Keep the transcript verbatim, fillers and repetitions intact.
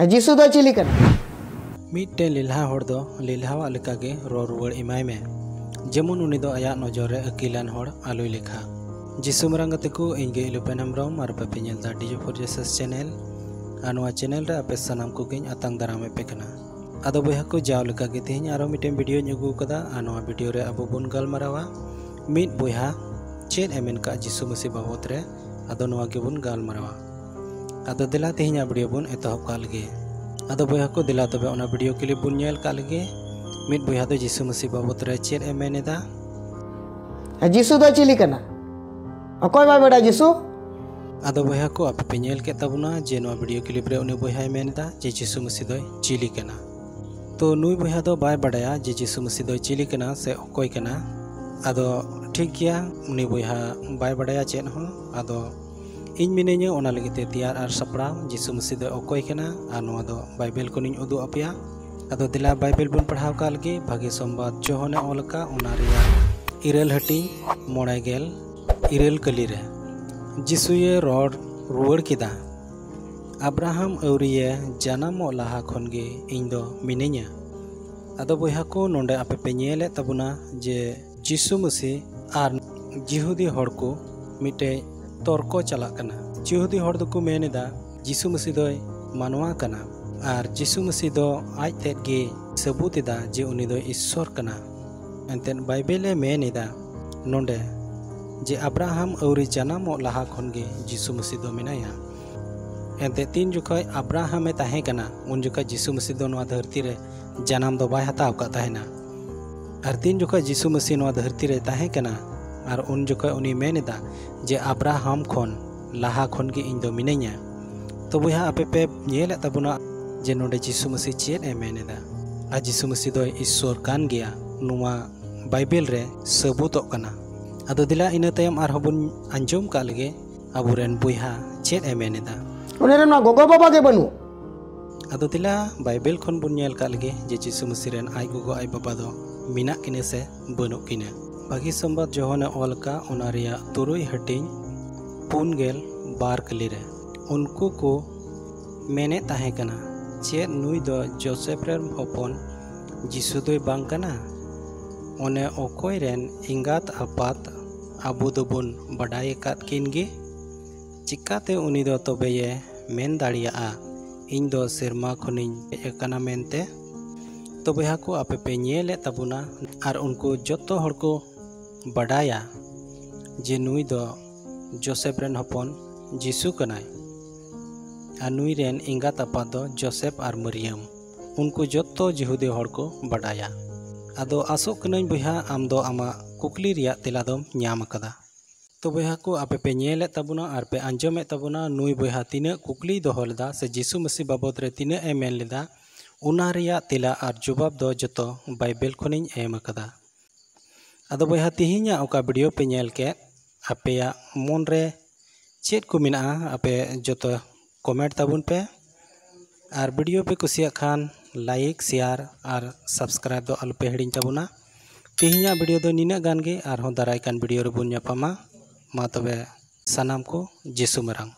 ᱡᱤᱥᱩ ᱫᱚ ᱪᱤᱞᱤ ᱠᱟᱱᱟ? ᱢᱤᱫᱴᱮᱱ ᱞᱮᱞᱦᱟ ᱦᱚᱲ ᱫᱚ ᱞᱮᱞᱦᱟᱣᱟᱜ ᱞᱮᱠᱟᱜᱮ ᱨᱚᱲ ᱨᱩᱣᱟᱹᱲ ᱮᱢᱟᱭ ᱢᱮ, ᱡᱮᱢᱚᱱ ᱩᱱᱤ ᱫᱚ ᱟᱭᱟᱜ ᱱᱚᱡᱚᱨ ᱨᱮ ᱟᱹᱠᱤᱞᱟᱱ ᱦᱚᱲ ᱟᱞᱚᱭ ᱞᱮᱠᱷᱟ᱾ ᱡᱤᱥᱩ ᱢᱟᱨᱟᱝ ᱜᱟᱛᱮ ᱠᱚ, ᱤᱧ ᱜᱮ ᱤᱞᱩᱯᱮᱱ ᱦᱮᱢᱵᱨᱚᱢ ᱟᱨ ᱵᱟᱯᱮ ᱧᱮᱞ ᱮᱫᱟ ᱰᱤᱡᱮ ᱯᱷᱳᱨ ᱡᱮᱥᱟᱥ ᱪᱮᱱᱮᱞ᱾ ᱟᱨ ᱱᱚᱣᱟ ᱪᱮᱱᱮᱞ ᱨᱮ ᱟᱯᱮ ᱥᱟᱱᱟᱢ ᱠᱚᱜᱮᱧ ᱟᱛᱟᱝ ᱫᱟᱨᱟᱢᱮᱫ ᱯᱮ ᱠᱟᱱᱟ᱾ ᱟᱫᱚ ᱵᱚᱭᱦᱟ ᱠᱚ, ᱡᱟᱣ ᱞᱮᱠᱟᱜᱮ ᱛᱮᱦᱮᱧ ᱟᱨᱚ ᱢᱤᱫᱴᱮᱱ ᱵᱷᱤᱰᱤᱭᱳᱧ ᱟᱹᱜᱩ ᱟᱠᱟᱫᱟ᱾ ᱟᱨ ᱱᱚᱣᱟ ᱵᱷᱤᱰᱤᱭᱳ ᱨᱮ ᱟᱵᱚ ᱵᱚᱱ ᱜᱟᱞᱢᱟᱨᱟᱣᱟ ᱢᱤᱫ ᱵᱚᱭᱦᱟ ᱪᱮᱫ ᱮ ᱢᱮᱱ ᱠᱟᱜ ᱡᱤᱥᱩ ᱢᱟᱹᱥᱤ ᱵᱟᱵᱚᱫ ᱨᱮ᱾ ᱟᱫᱚ ᱱᱚᱣᱟ ᱜᱮᱵᱚᱱ ᱜᱟᱞᱢᱟᱨᱟᱣᱟ᱾ ᱟᱫᱚ ᱫᱮᱞᱟ ᱛᱮᱦᱮᱧᱟᱜ ᱵᱷᱤᱰᱤᱭᱳ ᱵᱚᱱ ᱮᱛᱚᱦᱚᱵ ᱠᱟᱜ ᱞᱮᱜᱮ᱾ ᱟᱫᱚ ᱵᱚᱭᱦᱟ ᱠᱚ, ᱫᱮᱞᱟ ᱛᱚᱵᱮ ᱚᱱᱟ ᱵᱷᱤᱰᱤᱭᱳ ᱠᱞᱤᱯ ᱵᱚᱱ ᱧᱮᱞ ᱠᱟᱜ ᱞᱮᱜᱮ᱾ ᱢᱤᱫ ᱵᱚᱭᱦᱟ ᱫᱚ ᱡᱤᱥᱩ ᱢᱟᱹᱥᱤ ᱵᱟᱵᱚᱫ ᱨᱮ ᱪᱮᱫ ᱮ ᱢᱮᱱ ᱮᱫᱟ? ᱡᱤᱥᱩ ᱫᱚ ᱪᱤᱞᱤ ᱠᱟᱱᱟ? ᱚᱠᱚᱭ ᱵᱟᱭ ᱵᱟᱰᱟᱭᱟ ᱡᱤᱥᱩ? ᱟᱫᱚ ᱵᱚᱭᱦᱟ ᱠᱚ, ᱟᱯᱮ ᱯᱮ ᱧᱮᱞ ᱠᱮᱫ ᱛᱟᱵᱚᱱᱟ ᱡᱮ ᱱᱚᱣᱟ ᱵᱷᱤᱰᱤᱭᱳ ᱠᱞᱤᱯ ᱨᱮ ᱩᱱᱤ ᱵᱚᱭᱦᱟᱭ ᱢᱮᱱ ᱮᱫᱟ ᱡᱮ ᱡᱤᱥᱩ ᱢᱟᱹᱥᱤ ᱫᱚᱭ ᱪᱤᱞᱤ ᱠᱟᱱᱟ᱾ ᱛᱚ ᱱᱩᱭ ᱵᱚᱭᱦᱟ ᱫᱚ ᱵᱟᱭ ᱵᱟᱰᱟᱭᱟ ᱡᱮ ᱡᱤᱥᱩ ᱢᱟᱹᱥᱤ ᱫᱚᱭ ᱪᱤᱞᱤ ᱠᱟᱱᱟ ᱥᱮ ᱚᱠᱚᱭ ᱠᱟᱱᱟ᱾ ᱟᱫᱚ ᱴᱷᱤᱠ ᱜᱮᱭᱟ, ᱩᱱᱤ ᱵᱚᱭᱦᱟ ᱵᱟᱭ ᱵᱟᱰᱟᱭᱟ ᱪᱮᱫ ᱦᱚᱸ᱾ ᱟᱫᱚ ᱤᱧ ᱢᱤᱱᱟᱹᱧᱟ ᱚᱱᱟ ᱞᱟᱹᱜᱤᱫ ᱛᱮ ᱛᱮᱭᱟᱨ ᱟᱨ ᱥᱟᱯᱲᱟᱣ᱾ ᱡᱤᱥᱩ ᱢᱟᱹᱥᱤ ᱫᱚ ᱚᱠᱚᱭ ᱠᱟᱱᱟ ᱟᱨ ᱱᱚᱣᱟ ᱫᱚ ᱵᱟᱭᱵᱮᱞ ᱠᱷᱚᱱᱤᱧ ᱩᱫᱩᱜ ᱟᱯᱮᱭᱟ᱾ ᱟᱫᱚ ᱫᱮᱞᱟ ᱵᱟᱭᱵᱮᱞ ᱵᱚᱱ ᱯᱟᱲᱦᱟᱣ ᱠᱟᱜ ᱞᱮᱜᱮ᱾ ᱵᱷᱟᱹᱜᱤ ᱥᱚᱢᱵᱟᱫ ᱡᱳᱦᱚᱱᱮ ᱚᱞ ᱟᱠᱟᱫ, ᱚᱱᱟ ᱨᱮᱭᱟᱜ ᱤᱨᱟᱹᱞ ᱦᱟᱹᱴᱤᱧ, ᱢᱚᱬᱮ ᱜᱮᱞ ᱤᱨᱟᱹᱞ ᱠᱟᱹᱞᱤ ᱨᱮ᱾ ᱡᱤᱥᱩᱭᱮ ᱨᱚᱲ ᱨᱩᱣᱟᱹᱲ ᱠᱮᱫᱟ, ᱟᱵᱨᱟᱦᱟᱢ ᱟᱹᱣᱨᱤᱭᱮ ᱡᱟᱱᱟᱢᱚᱜ ᱞᱟᱦᱟ ᱠᱷᱚᱱ ᱜᱮ ᱤᱧ ᱫᱚ ᱢᱤᱱᱟᱹᱧᱟ᱾ ᱟᱫᱚ ᱵᱚᱭᱦᱟ ᱠᱚ, ᱱᱚᱰᱮ ᱟᱯᱮ ᱯᱮ ᱧᱮᱞᱮᱫ ᱛᱟᱵᱚᱱᱟ ᱡᱮ ᱡᱤᱥᱩ ᱢᱟᱹᱥᱤ ᱟᱨ ᱡᱤᱦᱩᱫᱤ ᱦᱚᱲ ᱠᱚ ᱢᱤᱫᱴᱮᱡ ᱛᱚᱨᱠᱚ ᱪᱟᱞᱟᱜ ᱠᱟᱱᱟ᱾ ᱡᱤᱦᱩᱫᱤ ᱦᱚᱲ ᱫᱚᱠᱚ ᱢᱮᱱ ᱮᱫᱟ ᱡᱤᱥᱩ ᱢᱟᱹᱥᱤ ᱫᱚᱭ ᱢᱟᱱᱣᱟ ᱠᱟᱱᱟ ᱟᱨ ᱡᱤᱥᱩ ᱢᱟᱹᱥᱤ ᱫᱚ ᱟᱡ ᱛᱮᱫ ᱜᱮ ᱥᱟᱹᱵᱩᱛ ᱮᱫᱟ ᱡᱮ ᱩᱱᱤ ᱫᱚ ᱤᱥᱥᱚᱨ ᱠᱟᱱᱟ᱾ ᱮᱱᱛᱮᱫ ᱵᱟᱭᱵᱮᱞ ᱮ ᱢᱮᱱ ᱮᱫᱟ ᱱᱚᱰᱮ ᱡᱮ ᱟᱵᱨᱟᱦᱟᱢ ᱟᱹᱣᱨᱤ ᱡᱟᱱᱟᱢᱚᱜ ᱞᱟᱦᱟ ᱠᱷᱚᱱ ᱜᱮ ᱡᱤᱥᱩ ᱢᱟᱹᱥᱤ ᱫᱚ ᱢᱮᱱᱟᱭᱟ᱾ ᱮᱱᱛᱮᱫ ᱛᱤᱱ ᱡᱚᱠᱷᱚᱡ ᱟᱵᱨᱟᱦᱟᱢ ᱮ ᱛᱟᱦᱮᱸ ᱠᱟᱱᱟ, ᱩᱱ ᱡᱚᱠᱷᱚᱡ ᱡᱤᱥᱩ ᱢᱟᱹᱥᱤ ᱫᱚ ᱱᱚᱣᱟ ᱫᱷᱟᱹᱨᱛᱤ ᱨᱮ ᱡᱟᱱᱟᱢ ᱫᱚ ᱵᱟᱭ ᱦᱟᱛᱟᱣ ᱟᱠᱟᱫ ᱛᱟᱦᱮᱱᱟ᱾ ᱟᱨ ᱛᱤᱱ ᱡᱚᱠᱷᱚᱡ ᱡᱤᱥᱩ ᱢᱟᱹᱥᱤ ᱱᱚᱣᱟ ᱫᱷᱟᱹᱨᱛᱤ ᱨᱮ ᱛᱟᱦᱮᱸ ᱠᱟᱱᱟ, ᱟᱨ ᱩᱱ ᱡᱚᱠᱷᱚᱡ ᱩᱱᱤ ᱢᱮᱱ ᱮᱫᱟ ᱡᱮ ᱟᱵᱨᱟᱦᱟᱢ ᱠᱷᱚᱱ ᱞᱟᱦᱟ ᱠᱷᱚᱱ ᱜᱮ ᱤᱧ ᱫᱚ ᱢᱤᱱᱟᱹᱧᱟ᱾ ᱛᱚ ᱵᱚᱭᱦᱟ, ᱟᱯᱮ ᱯᱮ ᱧᱮᱞᱮᱫ ᱛᱟᱵᱚᱱᱟ ᱡᱮ ᱱᱚᱰᱮ ᱡᱤᱥᱩ ᱢᱟᱹᱥᱤ ᱪᱮᱫ ᱮ ᱢᱮᱱ ᱮᱫᱟ᱾ ᱟᱨ ᱡᱤᱥᱩ ᱢᱟᱹᱥᱤ ᱫᱚᱭ ᱤᱥᱥᱚᱨ ᱠᱟᱱ ᱜᱮᱭᱟ, ᱱᱚᱣᱟ ᱵᱟᱭᱵᱮᱞ ᱨᱮ ᱥᱟᱹᱵᱩᱛᱚᱜ ᱠᱟᱱᱟ᱾ ᱟᱫᱚ ᱫᱮᱞᱟ ᱤᱱᱟᱹ ᱛᱟᱭᱚᱢ ᱟᱨᱦᱚᱸ ᱵᱚᱱ ᱟᱸᱡᱚᱢ ᱠᱟᱜ ᱞᱮᱜᱮ ᱟᱵᱚᱨᱮᱱ ᱵᱚᱭᱦᱟ ᱪᱮᱫ ᱮ ᱢᱮᱱ ᱮᱫᱟ᱾ ᱩᱱᱤ ᱨᱮᱱ ᱢᱟ ᱜᱚᱜᱚ ᱵᱟᱵᱟ ᱜᱮ ᱵᱟᱹᱱᱩᱜ᱾ ᱟᱫᱚ ᱫᱮᱞᱟ ᱵᱟᱭᱵᱮᱞ ᱠᱷᱚᱱ ᱵᱚᱱ ᱧᱮᱞ ᱠᱟᱜ ᱞᱮᱜᱮ ᱡᱮ ᱡᱤᱥᱩ ᱢᱟᱹᱥᱤ ᱨᱮᱱ ᱟᱡ ᱜᱚᱜᱚ ᱟᱡ ᱵᱟᱵᱟ ᱫᱚ ᱢᱮᱱᱟᱜ ᱠᱤᱱᱟᱹ ᱥᱮ ᱵᱟᱹᱱᱩᱜ ᱠᱤᱱᱟᱹ᱾ ᱵᱷᱟᱹᱜᱤ ᱥᱚᱢᱵᱟᱫ ᱡᱳᱦᱚᱱᱮ ᱚᱞ ᱟᱠᱟᱫ, ᱚᱱᱟ ᱨᱮᱭᱟᱜ ᱛᱩᱨᱩᱭ ᱦᱟᱹᱴᱤᱧ, ᱯᱩᱱ ᱜᱮᱞ ᱵᱟᱨ ᱠᱟᱹᱞᱤ ᱨᱮ᱾ ᱩᱱᱠᱩ ᱠᱚ ᱢᱮᱱᱮᱫ ᱛᱟᱦᱮᱸ ᱠᱟᱱᱟ, ᱪᱮᱫ ᱱᱩᱭ ᱫᱚ ᱡᱳᱥᱮᱯ ᱨᱮᱱ ᱦᱚᱯᱚᱱ ᱡᱤᱥᱩ ᱫᱚᱭ ᱵᱟᱝ ᱠᱟᱱᱟ? ᱚᱱᱮ ᱚᱠᱚᱭ ᱨᱮᱱ ᱮᱸᱜᱟᱛ ᱟᱯᱟᱛ ᱟᱵᱚ ᱫᱚᱵᱚᱱ ᱵᱟᱰᱟᱭ ᱟᱠᱟᱫ ᱠᱤᱱ ᱜᱮ? ᱪᱤᱠᱟᱛᱮ ᱩᱱᱤ ᱫᱚ ᱛᱚᱵᱮᱭᱮ ᱢᱮᱱ ᱫᱟᱲᱮᱭᱟᱜᱼᱟ, ᱤᱧ ᱫᱚ ᱥᱮᱨᱢᱟ ᱠᱷᱚᱱᱤᱧ ᱦᱮᱡ ᱟᱠᱟᱱᱟ ᱢᱮᱱᱛᱮ? ᱛᱚᱵᱮ ᱦᱟᱹᱠᱩ ᱟᱯᱮ ᱯᱮ ᱧᱮᱞᱮᱫ ᱛᱟᱵᱚᱱᱟ ᱟᱨ ᱩᱱᱠᱩ ᱡᱚᱛᱚ ᱦᱚᱲ ᱠᱚ ᱵᱟᱰᱟᱭᱟ ᱡᱮ ᱱᱩᱭ ᱫᱚ ᱡᱳᱥᱮᱯ ᱨᱮᱱ ᱦᱚᱯᱚᱱ ᱡᱤᱥᱩ ᱠᱟᱱᱟᱭ᱾ ᱟᱨ ᱱᱩᱭ ᱨᱮᱱ ᱮᱸᱜᱟᱛ ᱟᱯᱟᱛ ᱫᱚ ᱡᱳᱥᱮᱯ ᱟᱨ ᱢᱟᱹᱨᱤᱭᱟᱹᱢ᱾ ᱩᱱᱠᱩ ᱡᱚᱛᱚ ᱡᱤᱦᱩᱫᱤ ᱦᱚᱲ ᱠᱚ ᱵᱟᱰᱟᱭᱟ᱾ ᱟᱫᱚ ᱟᱥᱚᱜ ᱠᱟᱹᱱᱟᱹᱧ ᱵᱚᱭᱦᱟ, ᱟᱢ ᱫᱚ ᱟᱢᱟᱜ ᱠᱩᱠᱞᱤ ᱨᱮᱭᱟᱜ ᱛᱮᱞᱟ ᱫᱚᱢ ᱧᱟᱢ ᱟᱠᱟᱫᱟ᱾ ᱛᱚ ᱵᱚᱭᱦᱟ ᱠᱚ, ᱟᱯᱮ ᱯᱮ ᱧᱮᱞᱮᱫ ᱛᱟᱵᱚᱱᱟ ᱟᱨ ᱯᱮ ᱟᱸᱡᱚᱢᱮᱫ ᱛᱟᱵᱚᱱᱟ, ᱱᱩᱭ ᱵᱚᱭᱦᱟ ᱛᱤᱱᱟᱹᱜ ᱠᱩᱠᱞᱤᱭ ᱫᱚᱦᱚ ᱞᱮᱫᱟ ᱥᱮ ᱡᱤᱥᱩ ᱢᱟᱹᱥᱤ ᱵᱟᱵᱚᱫ ᱨᱮ ᱛᱤᱱᱟᱹᱜ ᱮ ᱢᱮᱱ ᱞᱮᱫᱟ, ᱚᱱᱟ ᱨᱮᱭᱟᱜ ᱛᱮᱞᱟ ᱟᱨ ᱡᱚᱵᱟᱵ ᱫᱚ ᱡᱚᱛᱚ ᱵᱟᱭᱵᱮᱞ ᱠᱷᱚᱱᱤᱧ ᱮᱢ ᱟᱠᱟᱫᱟ᱾ ᱟᱫᱚ ᱵᱚᱭᱦᱟ, ᱛᱮᱦᱮᱧᱟᱜ ᱚᱠᱟ ᱵᱷᱤᱰᱤᱭᱳ ᱯᱮ ᱧᱮᱞ ᱠᱮᱫ, ᱟᱯᱮᱭᱟᱜ ᱢᱚᱱ ᱨᱮ ᱪᱮᱫ ᱠᱚ ᱢᱮᱱᱟᱜᱼᱟ, ᱟᱯᱮ ᱡᱚᱛᱚ ᱠᱚᱢᱮᱱᱴ ᱛᱟᱵᱚᱱ ᱯᱮ᱾ ᱟᱨ ᱵᱷᱤᱰᱤᱭᱳ ᱯᱮ ᱠᱩᱥᱤᱭᱟᱜ ᱠᱷᱟᱱ ᱞᱟᱭᱤᱠ, ᱥᱮᱭᱟᱨ ᱟᱨ ᱥᱟᱵᱥᱠᱨᱟᱭᱤᱵ ᱫᱚ ᱟᱞᱚᱯᱮ ᱦᱤᱲᱤᱧ ᱛᱟᱵᱚᱱᱟ᱾ ᱛᱮᱦᱮᱧᱟᱜ ᱵᱷᱤᱰᱤᱭᱳ ᱫᱚ ᱱᱤᱱᱟᱹᱜ ᱜᱟᱱ ᱜᱮ, ᱟᱨᱦᱚᱸ ᱫᱟᱨᱟᱭ ᱠᱟᱱ ᱵᱷᱤᱰᱤᱭᱳ ᱨᱮᱵᱚᱱ ᱧᱟᱯᱟᱢᱟ᱾ ᱢᱟ ᱛᱚᱵᱮ ᱥᱟᱱᱟᱢ ᱠᱚ ᱡᱤᱥᱩ ᱢᱟᱨᱟᱝ᱾